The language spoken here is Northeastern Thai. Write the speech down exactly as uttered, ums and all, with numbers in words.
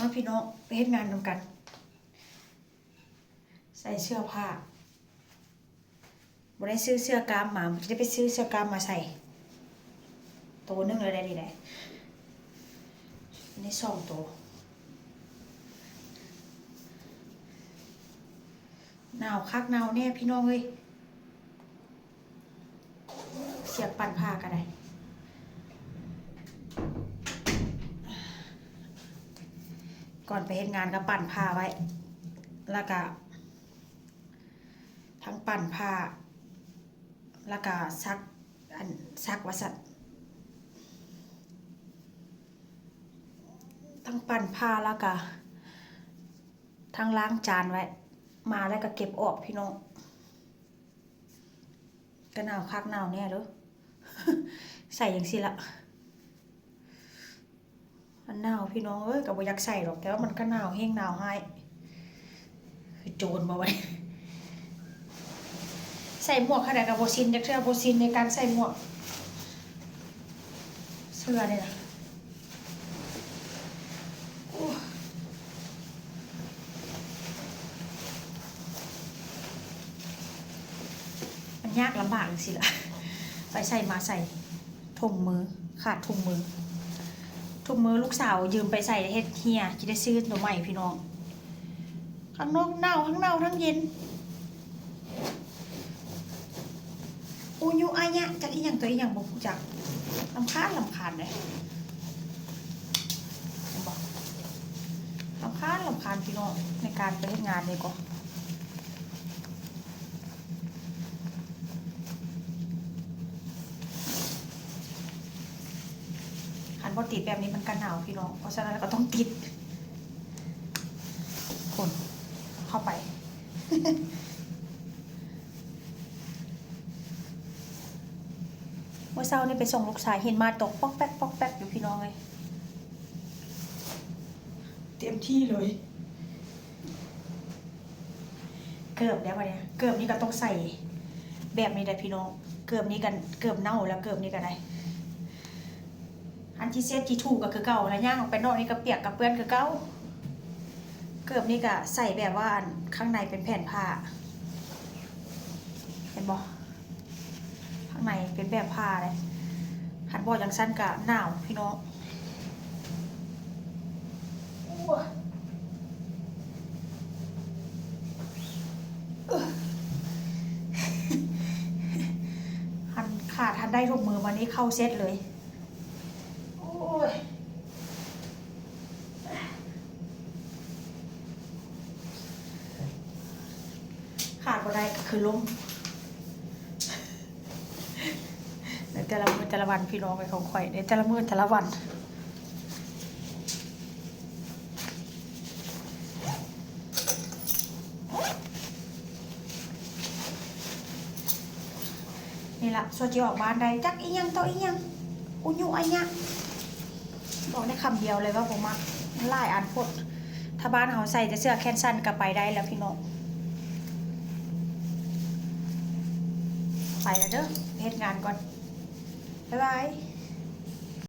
มาพี่น้องไปเฮ็ดงานนำกัน ใส่เสื้อผ้า บ่ได้ซื้อเสื้อกล้ามมา บ่ได้ไปซื้อเสื้อกล้ามมาใส่ ตัวหนึ่งเลยได้ดีเลย อันนี้สองตัว หนาวคักหนาวแน่พี่น้องเอ้ย เสียบปั่นผ้าก็ได้ ก่อนไปเฮ็ดงานก็ปั่นผ้าไว้ แล้วก็ ทั้งปั่นผ้า แล้วก็ซัก อัน ซักว่าซั่น ทั้งปั่นผ้าแล้วก็ ทั้งล้างจานไว้ มาแล้วก็เก็บออกพี่น้อง ก็หนาวคักหนาวแน่เด้อ ใส่จั่งซี้ละ มันหนาวพี่น้องเอ้ย ก็บ่อยากใส่หรอก แต่ว่ามันก็หนาวแฮงหนาวฮ้าย คือโจรบ่วะ ใส่หมวกขนาดก็บ่ชินจักเทื่อ บ่ชินในการใส่หมวก เสื้อนี่นะ โอ้ มันยากลำบากจั่งซี้ล่ะ ไปใส่มาใส่ ถุงมือ ขาดถุงมือ ถุงมือลูกสาวยืมไปใส่เฮ็ดเหี่ย สิได้ซื้อตัวใหม่พี่น้อง ข้างนอกหนาว ทั้งหนาวทั้งเย็น อุยุอายะ จักอีหยังตัวอีหยังบ่รู้จัก รำคาญ รำคาญเด้ เห็นบ่ รำคาญ รำคาญพี่น้อง ในการไปเฮ็ดงานนี่ก็ คันบ่ติดแบบนี้มันก็หนาวพี่น้อง เพราะฉะนั้นก็ต้องติด คน เข้าไป เมื่อเช้านี่ไปส่งลูกชาย หินมาตกป๊อกแป๊กป๊อกแป๊กอยู่พี่น้องเอ้ย เต็มที่เลย เกิบแล้วบัดนี้ เกิบนี่ก็ต้องใส่ แบบนี้แหละพี่น้อง เกิบนี่กัน เกิบเน่าแล้ว เกิบนี่ก็ได้ อันที่เช็ดที่ถูก็คือเก่า แล้วย่างออกไปนอกนี่ก็เปียกก็เปื้อนคือเก่า เกิบนี่ก็ใส่แบบว่าอันข้างในเป็นแผ่นผ้า เห็นบ่ ข้างในเป็นแบบผ้าเลย คันบ่จั่งซั้นก็หนาวพี่น้อง โอ้ย หันขาดหันได้ถุงมือมานี่เข้าเซตเลย โอ้ย ขาดบ่ได้ก็คือล้ม ในแต่ละมื้อแต่ละวันพี่น้องเอ้ยของข่อย ในแต่ละมื้อแต่ละวัน นี่ละ ส่วนที่ออกบ้านได้ จักอีหยังต่ออีหยัง อุยุอะยะ บอกได้คำเดียวเลยว่าบ่มัก มันหลายอันโพด ถ้าบ้านเฮาใส่แต่เสื้อแขนสั้นก็ไปได้แล้วพี่น้อง ไปแล้วเด้อ เฮ็ดงานก่อน บ๊ายบาย